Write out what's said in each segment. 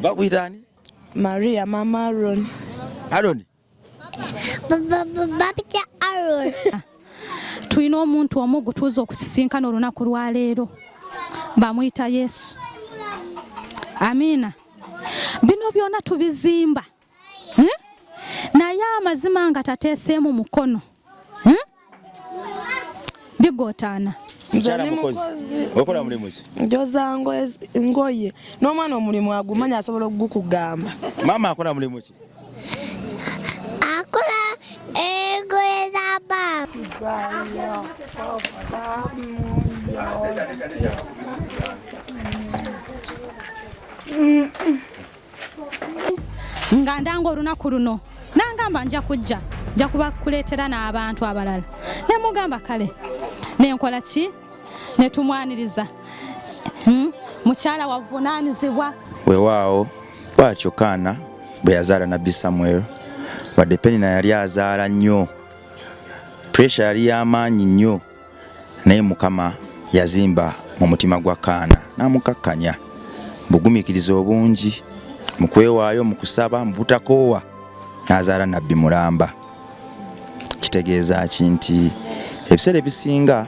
Bakuyita ani? Maria mama Aaron. Aaron. Bapita Aaron. Tulina omuntu omu gutuuza okusisinkana olunaku lwaleero, bamuyita Yesu. Amiina. Bino byonna tubizimba, Naye amazima nga tateeseemu mukono, Bigootaana. Mukyala mukozi. Okola mulimu ki? Njoza ngoye. N'omwana omulimu agumanya asobola okugukugamba. Maama akola mulimu ki? Akola engoye za maama. Nga ndanga olunaku luno nangamba nja kujja, nja kubakuleetera n'abantu abalala. Ne mugamba kale nenkola ki, ne tumwaniriza. Mukyala wavunaanyizibwa. Weewaawo bw'atyo Kaana bwe yazaala Nabbi Samuel, wadde Penina yali azaala nnyo, pressure yali y'amaanyi nnyo, naye Mukama yazimba mu mutima gwa Kaana n'amukakkanya bugumiikiriza obungi mu kwewaayo, mu kusaba, mu butakoowa, n'azaala Nabbi mulamba. Kitegeeza ki nti ebiseera ebisinga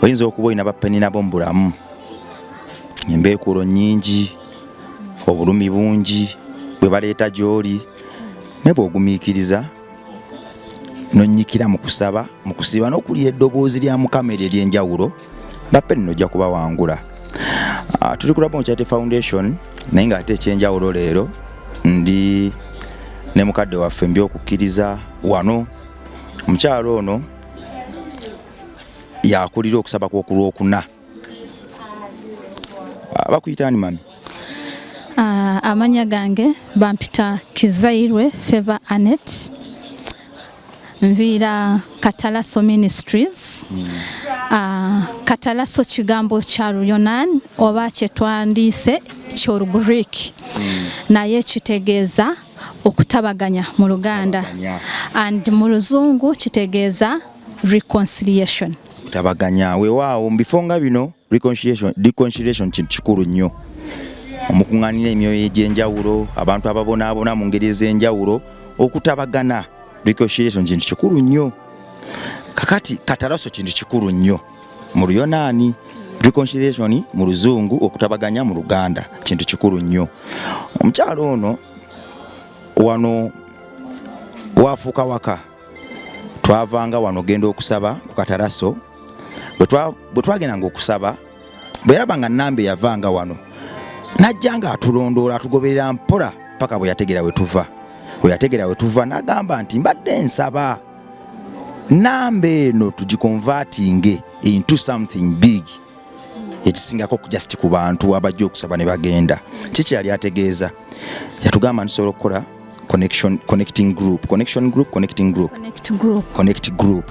oyinza okuba olina bapenina bo mu bulamu, embeekuulo nnyingi, obulumi bungi bwe baleeta gy'oli, naye bw'ogumiikiriza n'onnyikira mu kusaba, mu kusiiba n'okulira eddoboozi lya Mukama eryo ery'enjawulo, bapenina ojja kubawangula. Tuli ku Rabon Charity Foundation, naye ng'ate eky'enjawulo leero ndi ne mukadde waffe mu by'okukkiriza wano. Omukyalo ono yakulira okusaba kw'okulwokuna. Bakuyita ani mami? Amanya gange bampita Kizairwe Favor Annette. Nviira Katalaso Ministries. Katalaso kigambo kya Luyonaani oba kye twandiise ky'Olugreek. Naye kitegeeza okutabaganya mu Luganda. And mu Luzungu kitegeeza reconciliation. Kutabaganya. Weewaawo mu bifo nga bino reconciliation kintu kikulu nnyo. Omukuŋŋaanira emyoyo egy'enjawulo, abantu ababonaabona mu ngeri ez'enjawulo, okutabagana reconciliation kintu kikulu nnyo. Kakati katalaso kintu kikulu nnyo mu Luyonaani, reconciliation mu Luzungu, okutabaganya mu Luganda kintu kikulu nnyo. Omukyalo ono wano wafuuka waka, twavanga wano genda okusaba ku katalaso. Bwe twagendanga okusaba, bwe yalabanga nnamba eyavanga wano, n'ajja nga atulondoola, atugoberera mpola paka bwe yategeera we tuva. Bwe yategeera we tuva n'agamba nti mbadde nsaba nnamba eno tugiconvertinge into something big, ekisingako just ku bantu abajja okusaba ne bagenda. Kiki yali ategeeza? Yatugamba ntusobola okukola connection, connecting group, connection group, connecting group. Connect group. Connect group.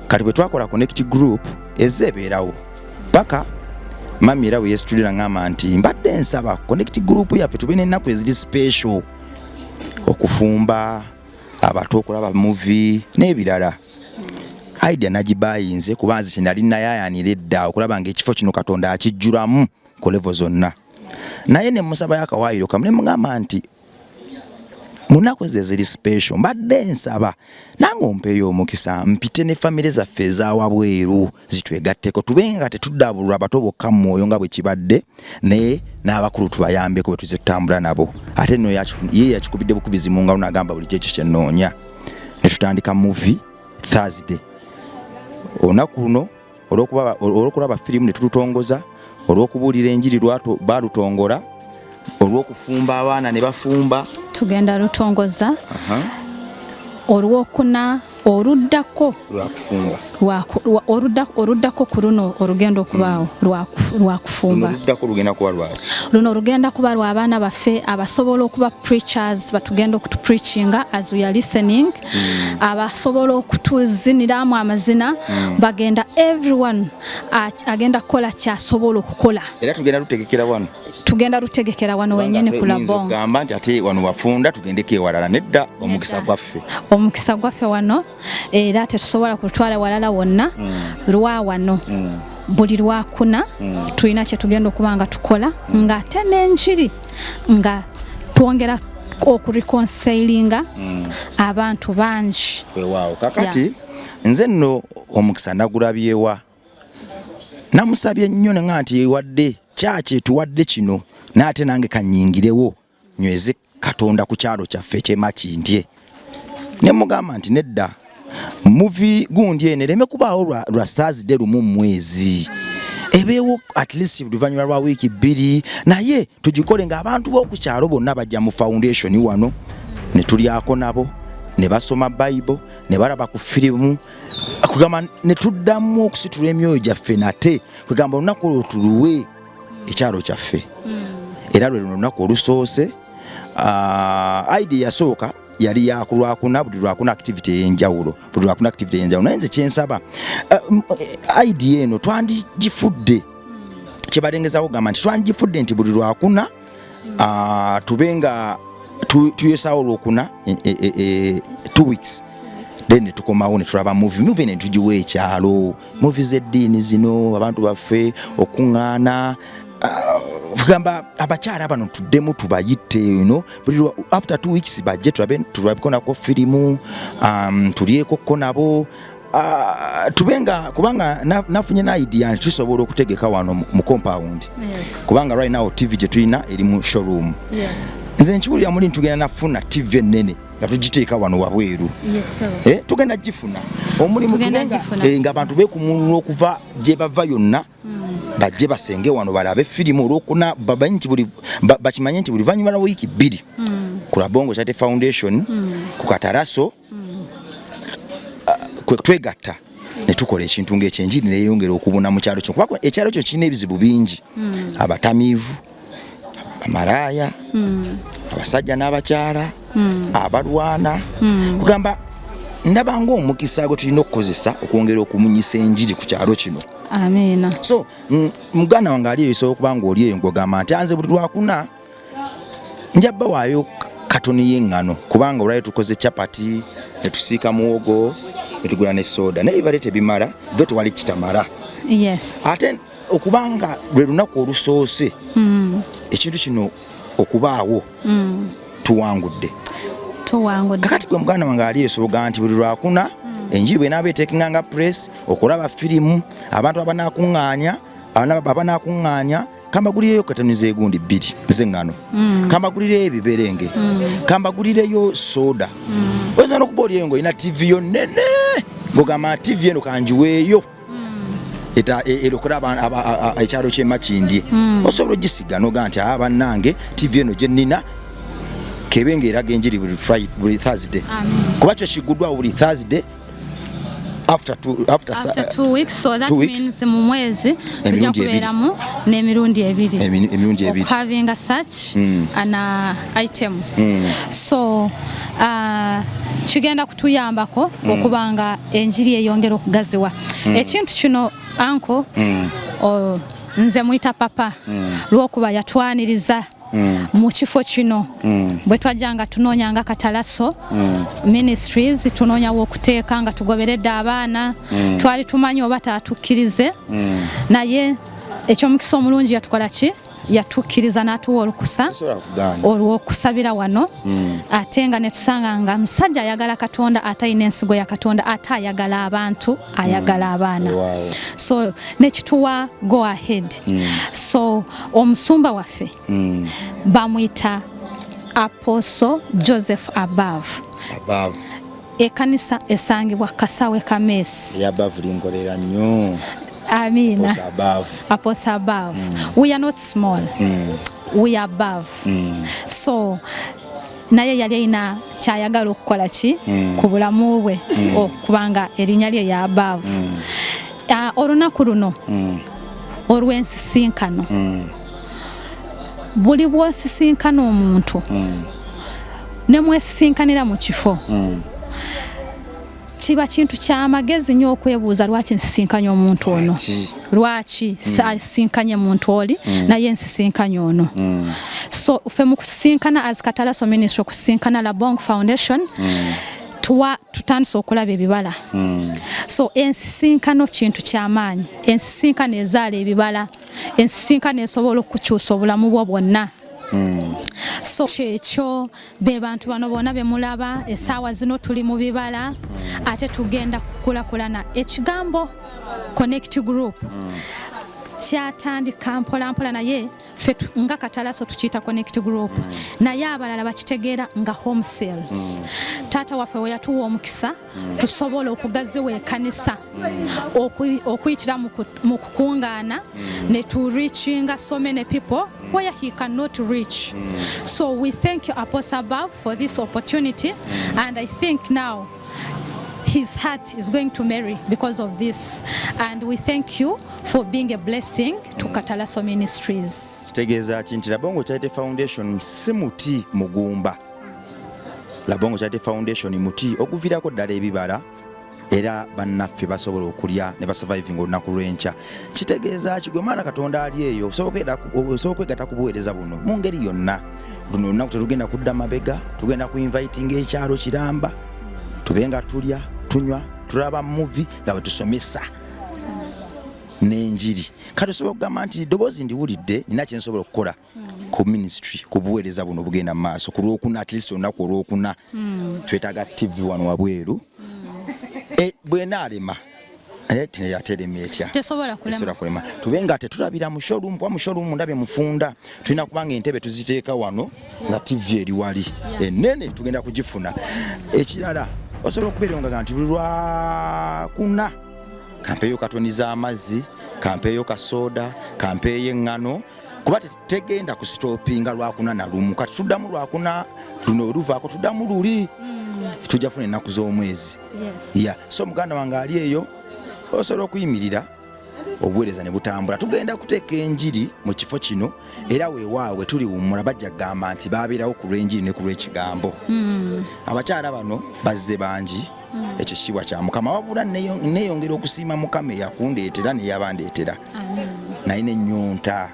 Kati bwe twakola connect group ezze ebeerawo paka mami era bwe yeesitulira ng'amba nti mbadde nsaba connect group yaffe tube n'ennaku eziri special, okufumba, abato okulaba movie n'ebirala. Idea nagibayinze kuba nze nali nayayanira edda okulaba ng'ekifo kino Katonda akijjulamu ku level zonna. Naye ne musabayo akawaayiro kamu ne mugamba nti mu nnaku ezo eziri special mbadde nsaba nange ompeeyo omukisa mpite ne famire zaffe ez'awabweru zitwegatteko, tube nga tetuddaabulula abato bokka mu mwoyo nga bwe kibadde, naye n'abakulu tubayambeko bwe tuzze tutambula nabo. Ate nno ye yakikubidde bukubizi mu ngalo n'agamba bulijjo ekyo kye nnoonya. Ne tutandika movie Thursday. Olunaku luno olw'okulaba firimu ne tulutongoza, olw'okubuulira enjiri baalutongola, olw'okufumba abaana ne bafumba. Tugenda lutongoza. Olwokuna oluddako lwakufumba. Oluddako ku luno olugenda okubaawo lwakufumba. Luno oluddako lugenda kuba lwaki? Luno olugenda kuba lwa abaana baffe abasobola okuba preachers, batugenda okutupreachinga as we are listening. Abasobola okutuziniramu amazina, bagenda everyone agenda kukola kyasobola okukola. Era tugenda lutegekera wano. Tugenda lutegekera wano wennyini ku Labong. Ogamba nti ate wano wafunda tugendeko ewalala, nedda, omukisa gwaffe. Omukisa gwaffe wano, era tetusobola kutwala walala wonna, lwa wano. Buli lwakuna tulina kye tugenda okuba nga tukola, ng'ate n'enjiri Nga twongera okureconcilinga abantu bangi. Weewaawo. Kakati nze nno omukisa nagulabyewa, namusabye nnyo nenga nti wadde kyaki etuwadde kino, naate nange kanyingirewo nyweze Katonda ku kyalo kyaffe ekyemakindye. Ne mugamba nti nedda, movie gundi eno ereme kubaawo lwa Thursday lumu mu mwezi, ebeewo at least luvannyuma lwa wiiki 2, naye tugikole ng'abantu b'oku kyalo bonna bajja mu foundation wano ne tulyako nabo, ne basoma Bible, ne balaba ku firimu, kugamba ne tuddamu okusitula emyoyo gyaffe nate, kugamba olunaku olwo tuluwe ekyalo kyaffe. Era lwe luno olunaku olusoose. Idea yasooka yali ya ku Lwakuna, buli Lwakuna activity ey'enjawulo, buli Lwakuna activity ey'enjawulo. Naye nze kyensaba, idea eno twandigifudde, kyebalengezaako kugamba nti twandigifudde nti buli Lwakuna, tube nga tuyosaawo Olwokuna 2 weeks, then ne tukomawo ne tulaba movie. Movie ne tugiwa ekyalo, movie z'eddiini zino, abantu baffe okuŋŋaana, kugamba abakyala bano tuddemu tubayite ino buli after 2 weeks bajje tulabe, tulabeko nako firimu, tulyekokko nabo, tube nga, kubanga nafunye na idea nti tusobola okutegeka wano mu compound, kubanga right now TV gye tulina eri mu showroom. Nze nkiwulira muli ntugenda nafuna TV ennene nga tugiteeka wano wabweru. Tugenda gifuna omulimu. Tugenda tugenda gifuna. Nga abantu beekumulula okuva gye bava yonna, bajje basenge wano balabe firimu Olwokuna, bakimanye nti buli vannyuma lwa wiiki 2 ku Labongo Charity Foundation ku Kataraso, twegatta ne tukola ekintu ng'ekyenjiri neyongera okubuna mu kyalo kino, kuba ekyalo kyo kirina ebizibu bingi: abatamiivu, amalaaya, abasajja n'abakyala abalwana. Kugamba ndaba ng'omukisa gwe tulina okukozesa okwongera okumunyisa enjiri ku kyalo kino. Amiina. So muganda wange ali eyo, osobola okuba nga oli eyo ng'ogamba nti anze buli Lwakuna nja bbawaayo katoni y'eŋŋano, kubanga olwali tukoze capati ne tusiika muwogo ne tugula ne soda, naye bibadde tebimala, tho tewali kitamala. Ate okubanga lwe lunaku olusoose ekintu kino okubaawo, tuwangudde. Tuwangudde. Kakati gwe muganda wange ali esoboga nti buli Lwakuna enjiri bwenaaba etekinganga press okulaba firimu, abantu abanaakuŋŋaanya, kambagulireyo katoni z'egundi 2 z'eŋŋano, kambagulireyo ebiberenge, kambagulireyo soda. Oyinza n'okuba oliyo ng'olina TV yo nene, ng'ogamba TV eno kangiweeyo erokole ekyalo ky'emakindye. Osobola ogisiga noga nti aa bannange, TV eno gye nnina kebe ng'eraga enjiri buli Friday, buli Thursday, kuba kyo kiguddwawo buli Thursday after After 2 weeks, so that 2 weeks. means mu mwezi tujja Emirundi ebiri. kubeeramu n'emirundi ebiri Emirundi ebiri. Having such an item. So kigenda kutuyambako okuba nga enjiri eyongera okugaziwa. Ekintu kino, anko, nze muyita papa lwokuba yatwaniriza mu kifo kino bwe twajja nga tunoonya nga Katalaso Ministries, tunoonyawo okuteeka nga tugoberedde abaana. Twali tumanyi oba taatukkirize, naye ekyomukisa omulungi yatukola ki? Yatukkiriza n'atuwa olukusa Tosobola kugaana. olw'okusabira wano, ate nga netusanga nga musajja ayagala Katonda, ate alina ensigo ya Katonda, ate ayagala abantu, ayagala abaana. So nekituwa go ahead. So omusumba waffe bamuyita Apostle Joseph Above. Above. Ekkanisa esangibwa Kasawe Kameesi. Above linkolera nnyo. Amiina. Above. Apostle Above. We are not small, we are above. So naye yali alina kyayagala okukola ki ku bulamu bwe, okubanga erinnya lye ya Above. Olunaku luno olw'ensisinkano, buli bw'osisinkana omuntu ne mwesisinkanira mu kifo, kiba kintu kyamagezi nnyo okwebuuza, lwaki nsisinkanye omuntu ono? Lwaki? Lwaki sasinkanye muntu oli naye nsisinkanye ono? So ffe mu kusisinkana as Katalaso Ministry, okusisinkana Labong Foundation, tuwa tutandise okulaba ebibala. So ensisinkano kintu kyamaanyi. Ensisinkano ezaala ebibala, ensisinkano esobola okukyusa obulamu bwo bwonna. So kyekyo, be bantu bano bonna bemulaba essaawa zino tuli mu bibala, ate tugenda kukulakulana. Ekigambo Connect Group kyatandika mpola mpola, naye ffe nga Katalaso tukiyita Connect Group, naye abalala bakitegeera nga home sales. Taata waffe we yatuwa omukisa tusobola okugaziwa ekkanisa okuyitira mu kukungaana ne tu reachinga so many people where he cannot reach. So we thank you, Apostle Above, for this opportunity, and I think now his heart is going to marry because of this, and we thank you for being a blessing to Katalaso Ministries. Kitegeeza ki nti Labongo Charity Foundation si muti mugumba? Labongo Charity Foundation muti oguviirako ddala ebibala, era bannaffe basobola okulya ne basurviving olunaku lw'enkya. Kitegeeza ki gwe mwana Katonda ali eyo osobola okwegatta ku buweereza buno mu ngeri yonna? Luno olunaku tetugenda kudda mabega, tugenda ku inviting ekyalo kiramba, tube nga tulya, tunywa, tulaba movie nga bwe tusomesa n'enjiri. Kati osobola okugamba nti ddoboozi ndiwulidde, nina kyensobola okukola ku ministry, ku buweereza buno obugenda mu maaso ku Lwokuna, at least olunaku Olwokuna twetaaga TV wano wabweru. Bwenaalema yaterema etya? Tesobola kulema. Tesobola kulema. Tube nga tetulabira mu showroom, kuba mu showroom ndabye mufunda. Tulina kubanga entebe tuziteeka wano nga TV eri wali enene, tugenda kugifuna. Ekirala, osobola okubeera nga nti buli Lwakuna kampeeyo katoni z'amazzi, kampeeyo kasoda, kampeeyo eŋŋano, kuba tegenda kusitopinga Lwakuna na lumu. Kati tuddamu Lwakuna luno, oluvaako tuddamu luli, tujja funa ennaku z'omwezi. Ya, so muganda wange ali eyo, osobola okuyimirira obuweereza ne butambula. Tugenda kuteeka enjiri mu kifo kino, era weewaawe tuliwummula bajja kugamba nti babeerawo ku lw'enjiri ne ku lw'ekigambo. Abakyala bano bazze bangi, ekyo kitiibwa kya Mukama. Wabula neeyongera okusiima Mukama eyakundeetera neyabandeetera. Naye nennyonta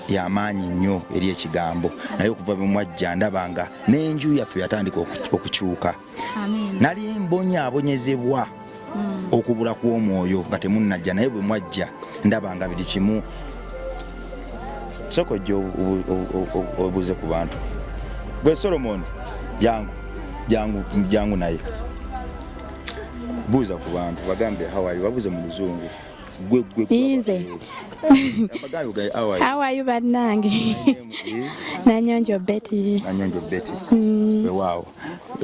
yamaanyi nnyo eri ekigambo, naye okuva bwe mwajja ndaba nga n'enju yaffe yatandika okukyuka. Amen. Nali mbonyaabonyezebwa okubula kw'omwoyo nga temunnajja, naye bwe mwajja ndaba nga buli kimu. Sooka ojja obuuze ku bantu. Gwe Solomon, jangu, jangu, jangu, naye buuza ku bantu, bagambe how are you, babuuze mu Luzungu. Gwe, gwe, gwe. Nze. Bagambe, ugaye, how are you? How are you, bannange? My name is Nanyonjo Betty. Nanyonjo Betty. Weewaawo.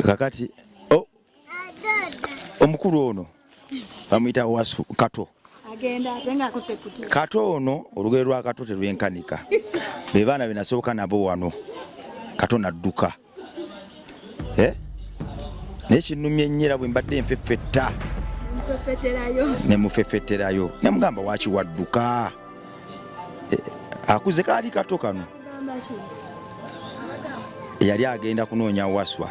Kakati oh, omukulu ono bamuyita Wasu Kato. Agenda ate ng'akutte kuti. Kato ono, olugero lwa Kato terwenkanika. Be baana be nasooka nabo wano, Kato nadduka. Eh? Naye kinnumye nnyo, era bwe mbadde nfeffetta Mufefeterayo. Ne mufeffetterayo ne mugamba, "Waki wadduka?" Eh, akuze kaali kato kano. Gamba ki? Yali agenda kunoonya Waswa.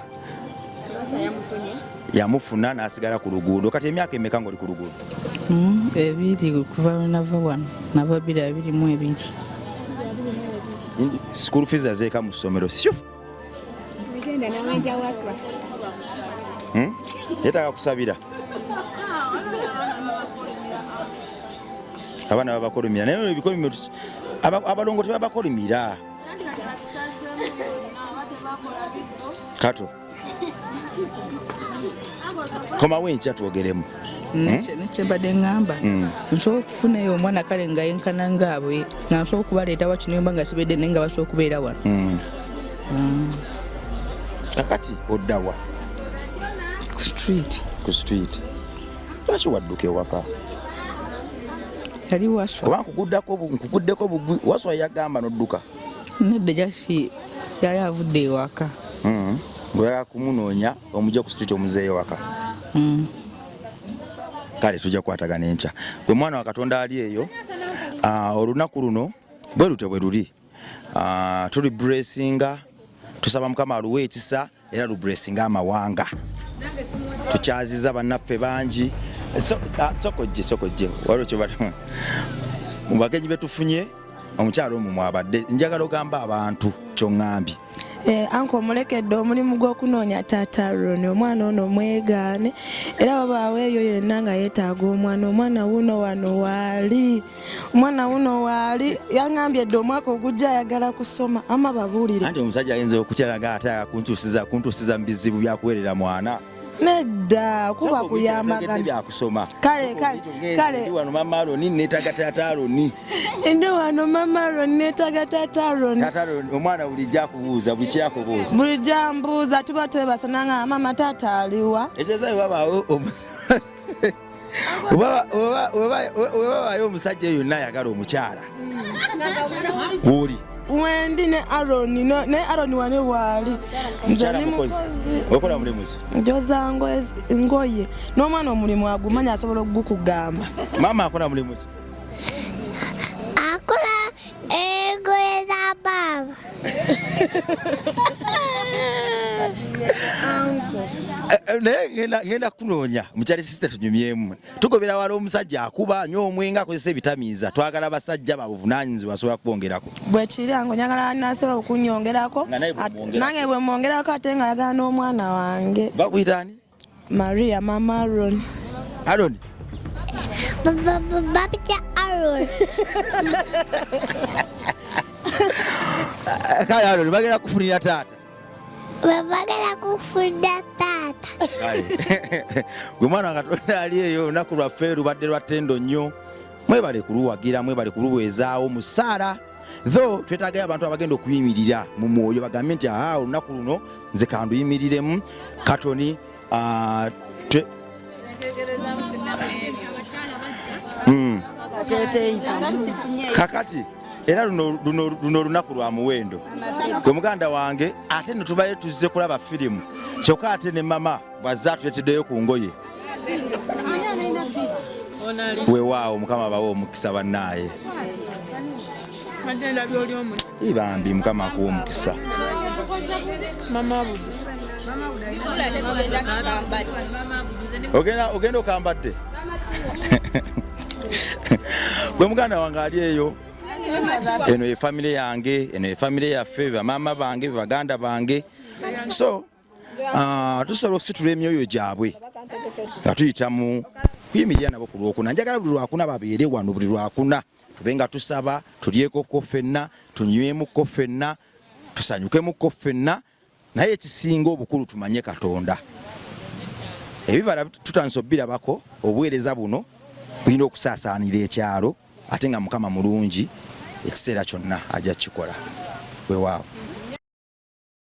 Waswa yamufunye. Yamufuna n'asigala ku luguudo. Kati emyaka emeka ng'oli ku luguudo? 2, kuva lwe nava wano, nava 2022. School fees azeeka mu ssomero syo. Agenda namanja Waswa. Yeetaaga kusabira. Abaana babakolomira, naye ebikolomiro abalongo tebabakolimira. Kato, komawo enkya twogeremu. Nekyembadde ŋŋamba, nsobola okufunayo omwana kale nga yenkana ngaabwe, nga nsobola okubaleeta wakino nga sibedde, naye nga basobola okubeera wano. Kakati oddawa? Ku street. Ku street. Lwaki wadduka ewaka? Yali Waswa. Oba nkuguddeko bugwi, Waswa yagamba nodduka? Nedda, just yali avudde ewaka. Ng'oyagala kumunoonya omujja ku street omuzeeyo waka. Kale tujja kukwatagana enkya. Gwe mwana wa Katonda ali eyo, olunaku luno bwe lutyo bwe luli. Tuli blessinga, tusaba Mukama aluwe ekisa era lublessinga amawanga. Tukyaziza bannaffe bangi. Sokojje, sokojje, waliwo kye mu bagenyi betufunye, omukyalo omwo mwabadde. Njagala ogamba abantu kyoŋŋambye. Eh, anko omulekedde omulimu gw'okunoonya taata Aaron, omwana ono mwegaane, era wabaawo eyo yenna nga yeetaaga omwana, omwana wuno wano waali, omwana wuno waali, yaŋŋambye dde omwaka ogujja ayagala kusoma, ama babuulire. Anti omusajja ayinza okukyala nga ate akuntusiza mu bizibu byakuweerera mwana. Nedda, kuba Tegedde kuyambagana. byakusoma. Kale, kale, kale. Ndi wano mama Aroni neetaaga taata Aroni. Ndi wano mama Aaron neetaaga taata Aaron. Taata Aroni omwana bulijjo akubuuza, buli kiro akubuuza. Bulijjo ambuuza, tuba twebasa nanga mama taata aliwa. Ekitegeeza bwe wabaawo webabaayo omusajja yonna ayagala omukyala woli Wendi ne Aaron, ne Aaron wane waali. Nze mukyala ndi mukozi mukozi. okola mulimu ki? Njoza ngoye n'omwana omulimu agumanya asobola okugukugamba. Maama akola mulimu ki? Akola engoye za maama. Naye ngenda kunoonya mukyali sisita tunyumyemu. Tugobera wala omusajja akuba anywa omwenge akozesa ebitamiiza. Twagala basajja babuvunaanyizibwa basobola kubongerako. Bwe kiri ango njagala nasobola okunyongerako. Nga naye bw'omwongerako. Nange bwe mwongerako ate nga ayagala n'omwana wange. Bakuyita ani? Maria mama Aaron. Aaron. Babita Aaron. Kale Aaron bagenda kufunira taata. Bagenda kufuna taata. Kale. Gwe mwana wa Katonda ali eyo, olunaku lwaffe lubadde lwa ttendo nnyo. Mwebale kuluwagira, mwebale kuluweezaawo mu ssaala. Though twetaagayo abantu abagenda okuyimirira mu mwoyo bagambe nti aha olunaku luno nze kanduyimiriremu katoni. Kakati era luno olunaku lwa muwendo. Gwe muganda wange ate ne tubayo tuzze kulaba firimu, kyokka ate ne mama bw'azze atuleeteddeyo ku ngoye. Weewaawo Mukama abawe omukisa bannaaye. Bambi Mukama akuwe omukisa. Ogenda okambadde. Gwe muganda wange ali eyo, eno ye famire yange, eno ye famire yaffe, bamaama bange, baganda bange. So tusobola okusitula emyoyo gyabwe nga tuyita mu kuyimirira nabo ku Lwokuna. Njagala buli Lwakuna babeere wano, buli Lwakuna tube nga tusaba, tulyekoko ffenna, tunywemukko ffenna, tusanyukemukko ffenna, naye ekisinga obukulu tumanye Katonda. Ebibala tutandise obbirabako, obuweereza buno bulina okusaasaanira ekyalo, ate nga Mukama mulungi ekiseera kyonna ajja kukikola. Weewaawo.